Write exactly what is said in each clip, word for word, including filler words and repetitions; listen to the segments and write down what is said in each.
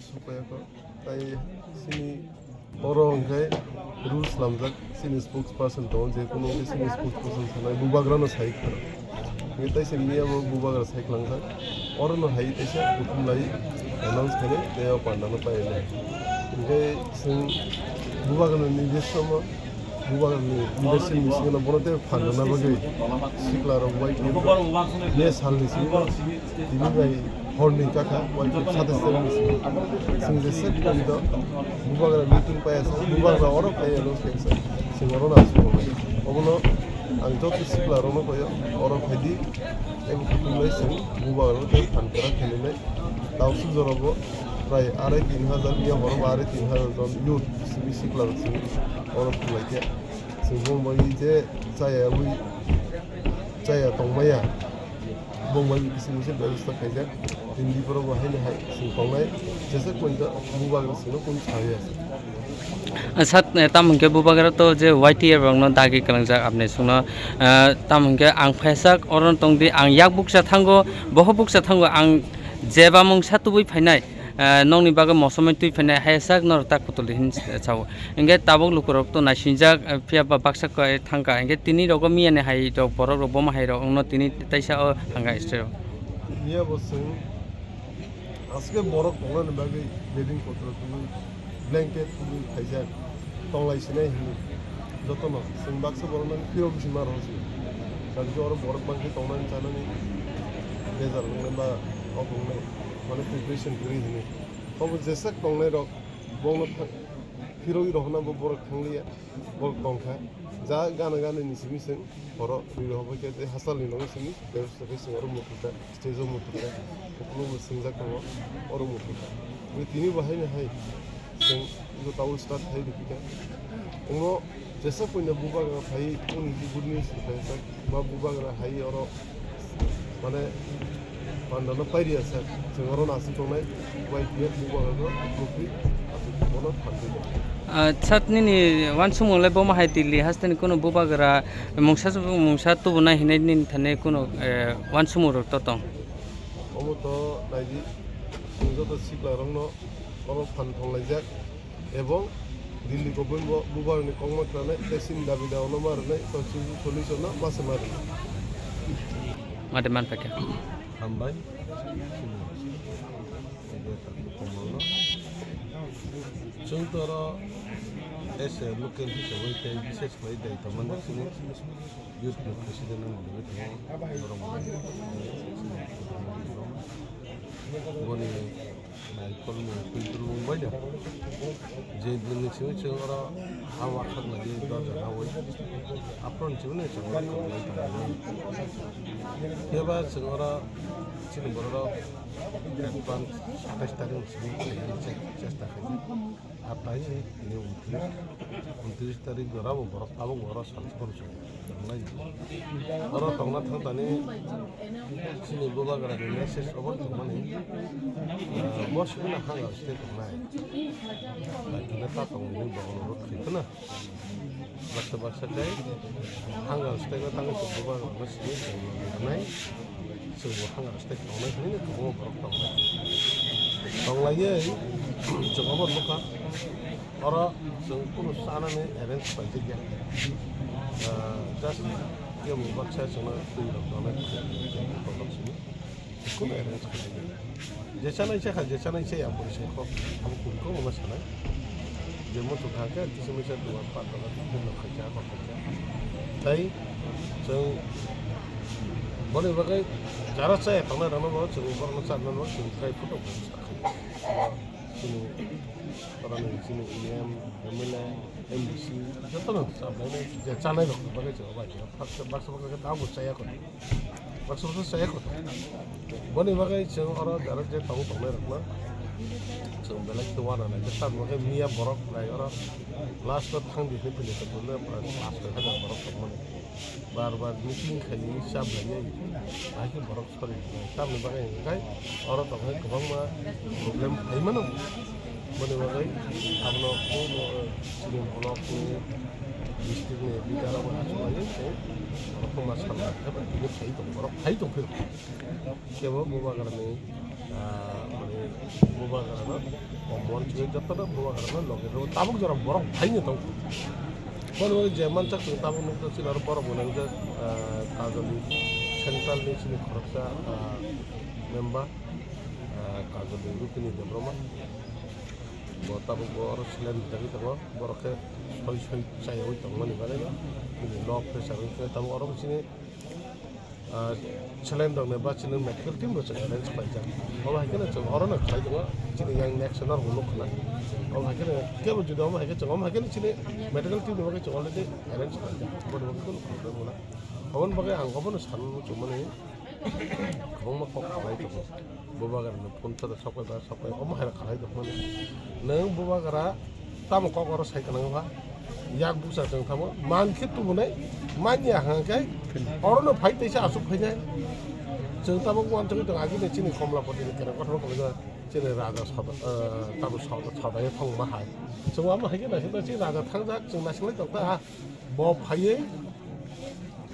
Sopayakho, tai chini oro hwnkhe rules lamjak, chini spokesperson tongo, je kono hwnkhe chini spokesperson sanai bubagrano sai khwna. Hwnkhe tai chini miya bo bubagra sai khwlangjak, orono hai teisa kuthum lai announce khainai, tei o pandano painai. Hwnkhe chwng bubagrani nijoswma Bubagrani leadership ni simi bono tei phan rwna bagwi sikla rok bai tini salni simi tini bai horni kaka bai satais tarik ni simi sing je set kami do bubagra meeting pai asa bubagra oro pai ano sing sa sing oro na sing obono ang joto sikla rokno koyo oro phaidi ebo kutung lai sing bubagra tei phan kwrak khainai. Tausuk jorabo prai arai tin hajar, miya horo bo arai tin hajar jon youth simi sikla rok simi oro thwnglaikha. Chwng bongbai je chaya wi chaya tongmaya bongbai kisi misi bebostha khaijak. Tini borok bo haino hai chwng tongnai jesa koi bubagra sino koi sawi asa. Sat, eh, tamo hwnkhe bubagra to je Y T F rokno dagi kwlangjak apni songno, eh, tamo hwnkhe ang phaisak oro tongdi, ang yak bukcha thango, boho bukcha thango, ang jeba mungsa tubui phainai, eh, nokni bagwi mosomoi twi phainai, haisak norok ta kutuldi hin sao. Hwnkhe tabuk lukurok to naisingjak, eh, phiya ba baksa khe thangkha, hwnkhe tini rogo miyani hai rok borok rok bomo hai rok wngno tini taisa o thangkha stage o. Miya bo chwng Aswk borok tongnani bagwi bedding kotro tubui, blanket tubui khaijak, tonglai sinai hinwi jotono chwng baksa borokno phirok bisi ma rw se. Kaisa oro borok bangkhe tongnani chanani bejal wngnai ba kok wngnai, mane preparation kwrwi hinwi. Obo jeswk tongnairok bongno phirogwi rohorna bo borok thangliya, borok tongkha. Ja gana gana ni simi chwng borok rwi rohorbai khe tei hachal ni loge simi tei oro muthungkha. Stage o muthungkha, ukulukbo swngjak tongo, oro muthungkha. Tini bo haino hai chwng tabuk start khai rwphikha. Omo jesa puila bubagra phai uni good news rwkha, ba bubagra hai oro mane pandano pairiya sak, chwng oro nasing tongnai, bai biya bubagra no nukwi aswk bono phan twi tongo. Ah, sat nini wansukmung le bomo hai Delhi hasteni kunu bubagra mungsa mungsa tubunai hinwi nini thani kunu, eh, wansukmung rok to tong? Omo to naidi, chwng joto sikla rokno oro phan thanglaijak ebong Delhi government bo bubagrani kokma kwnanai tei chini dabi dawa no ma rwnai, constitution solution no ma se ma rwnai. Mate man paikha. Hambai. Chwng to oro as a local hisabai tei bises khlai daitwa manjak chini. Youth Club President wng bagwi tongo borok bo. Boni naikolmung filter wng bai da. Je din ni simi chwng oro ha wakhak lagi dorja nawi. Apron chimni chwng oro tonglai tonglai. Phiya ba chwng oro chini borok rok advance satais tarik ni simi chesta khaijak. Hatai tini untris, untris tarik jora bo borok tabuk oro sal sal se tonglai. Oro tongna thang tani chini bubagra ni message obo tongmani, ah, bo simi na hang site tongnai. Kina ta tongmani bo onurot khai khna. Baksa baksa khai hang site no tangwi bubagra no simi tongnai. Chwng bo hanga site tongnai hinwi kwbangma borok tongnai. Tonglaiwi chwng obo nukha. Oro chwng kunu chanani arrange khlaijak ya. Ah, just kebo baksa chwngno twi rok tongnai tongnai simi. Kunu arrange khlaijak ya. Je chanai se kha, je chanai se ya bwrwi se kho. Abo kunu khe omo sanai. Je muchung kha khe kisa misa dugan patala tei nok khaikha, kok khaikha. Tai chwng boni bagwi jara chaya tongnai rokno bo chwng borokno charwna no chwng try photo bo sakha. Chini oroni chini E M, M L A, M D C jotono charwnaino je chanai rokni bagwi chwng bai baksa baksa khe tabuk chaya kho. Baksa baksa chaya kho. Boni bagwi chwng oro direct je tabuk tongnai rokno chwng belai khe uananai khe tabuk khe miya borok nai oro last o thang di hinwi phaikha buino pura last o khe borok tongmani. Bar bar meeting khainwi chap lainai hai khe borok sorry tamni bagwi hwnkhe oro tongkhe kwbangma problem phaimano. Boni bagwi abono chini block ni district ni leader rok achuk laio tei borok ma salma khe bai tini phai tong borok phai tong phiro kebo bubagra ni Ah, mane, Bubagrano, o monchini jotono Bubagrano loge rw tabuk jora borok phaini tong. Bono je manchak chwng tabuk nukjak chini aro borok gwnangjak, ah, Kajoli central ni chini khoroksa, ah, member, ah, Kajoli Rupini Debbarma. Bo tabuk bo oro seleng rijagwi tongo, borok khe soi soi chaywi tongmani bagwi bini low pressure wngkhe tabuk oro chini, ah, saline rokni ba chini medical team bo chwng arrange khlaijak. Obo hai kheno chwng orono khlai tongo, chini yang next no rw nukha na. Obo hai kheno kebo jodi omo hai khe chwng omo hai kheno chini medical team ni bagwi chwng already arrange khlaijak, boni bagwi kunu problem wngna. Oboni bagwi ang obono sanwi muchungmani. Kwbangma kok khlai tongo. Bubagrano phone sa da sokbai ba sokbai, omo hai khlai tongmani. Nwng Bubagra tamo kok oro sai kanang ba? Yak busa chwng tamo man khe tubunai, manya hang khe orono phai teisa asuk phainai. Chwng tamo uansugwi tong agini chini Komlapati ni kereng kothoma kalaijak chini raja soda, eh, tamo soda, soda ye thong ma hai. Chwng omo hai khe naising chini raja thangjak chwng naising lai tong ta ha. Bo phaiwi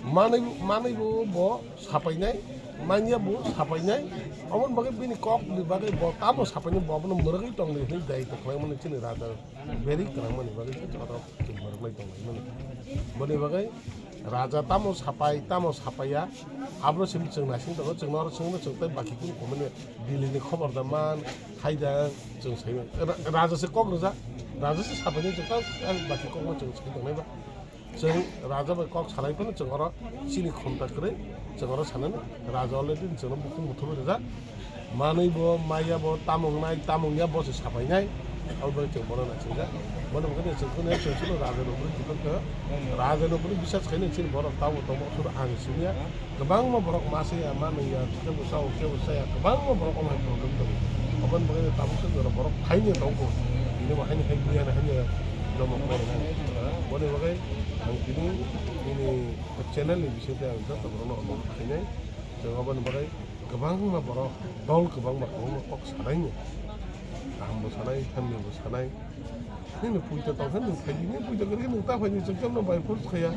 manwi, manwi bo, bo sapainai, manya bo sapainai, oboni bagwi bini kok ni bagwi bo tamo sapainai, bo abono mwrwgwi tongdi hwnwi dai tongkhlaimani chini raja beri kwrwngmani bagwi khe joto chwng mwrwklai tonglaimani. Boni bagwi raja tamo sapai, tamo sapaiya, abro simi chwng naising tongo, chwngno oro swngno chwng tei baki kunu komani Delhi ni khobor da man, hai da chwng sai, ra-, raja se kok rwjak, raja se sapainai chwng tei baki kokno chwng sai tongnai ba. Chwng raja bai kok salai phano chwng oro chini khumta kwrwi chwng oro sanani raja already chwngno bukhuk muthubwi rijak. Manwi bo, maya bo, tamo wngnai, tamo wngya bo se sapainai. Abo bai chwng bono naisingkha. Bono bagwi chwng kheno chwng sino raja nokni kiphilkha. Raja nokni bisas khaino chini borok tamo tongma suru ang siniya. Kwbangma borok ma saya, ma nungya, kebo sao, kebo saya, kwbangma borok omo hai problem tongo. Oboni bagwi tabuk se jora borok phaini tongo. Bini bo haini hai buya na haini jomo khlainai. Boni bagwi ang tini nini channel ni bisingtwi ang joto borokno omo khlainai. Chwng oboni bagwi kwbangma borok, dol kwbangma, kwbangma kok sanaino. Kaham bo sanai, hamya bo sanai. Nini puito tong khe nwng phai di, nini puito kwrwi khe nwng ta phai di, chwng khe no by force khaya.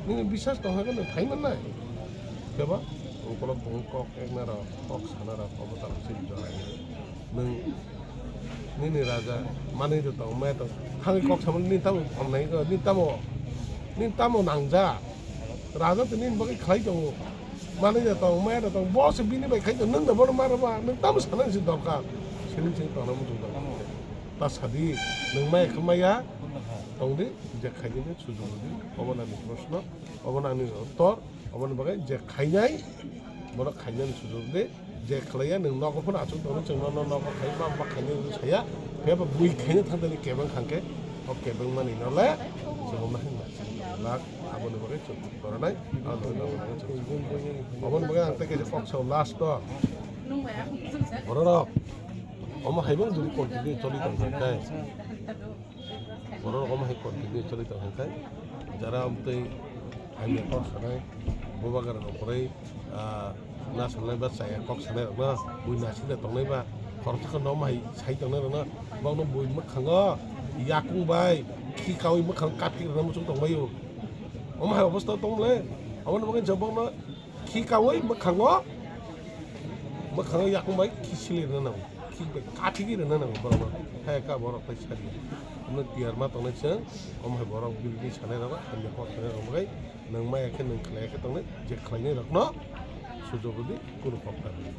Nini bisas tong khe nwng phai mannai. Khe ba? Ukolog tong kok ekna rok, kok sana rok, obo ta se jora. Nwng nini raja, manwi de tong, maya tong, thangwi kok sama nini tamo phone nai ko, nini tamo, nini tamo nangja. Raja to nini bagwi khlai tongo. Manwi de tong, maya de tong, bo se bini bai khai tong, nwng de bono ma rw ba, nwng tamo sana se dorkar. Sini sini tongna muchung tong. Ta sadi, nwng maya khe maya tong di, je khaidi ni sujug di, obo nani proshno, obo nani uttor, oboni bagwi je khainai, bono khainani sujug di, je khlaiya nwng nogo phano achuk tongwi chwng nono nogo khai ma ma khainai wngwi saya, phiya ba bui khaina thangdani kebeng thangkhe, o kebeng mani no le, chwng ma hwnma lak, aboni bagwi chwng koronai, aboni bagwi chwng, oboni bagwi ang tei kaisa kok sao last o, bororok, omo hai bang jodi continue choli tong khe. Borok rok omo hai continue choli tong kha khe, jara amtwi hamya kok sanai, bubagra rok kwrwi, ah, na sanai ba chaya kok sanai rok no bui nasing da tongnai ba, khoroksa khe no omo hai sai tongnai rok no, bokno bui mwkhango yakung bai khikaui mwkhang kaphik rwna muchung tong bai o. Omo hai obostha tong le, aboni bagwi je bokno Khi kaui mwkhango, mwkhango yakung bai khi sili rwna nango, khi bai kaphigwi rwna nango borokno. Hai ka borok tai sadi. Omo tiyar ma tongnai chwng, omo hai borok bini sanai rok, hamya kok sanai rok bai, nwng maya khe nwng khlaiya khe tongnai, je khlainai rokno sujok rwdi, kunu kok ta rwdi.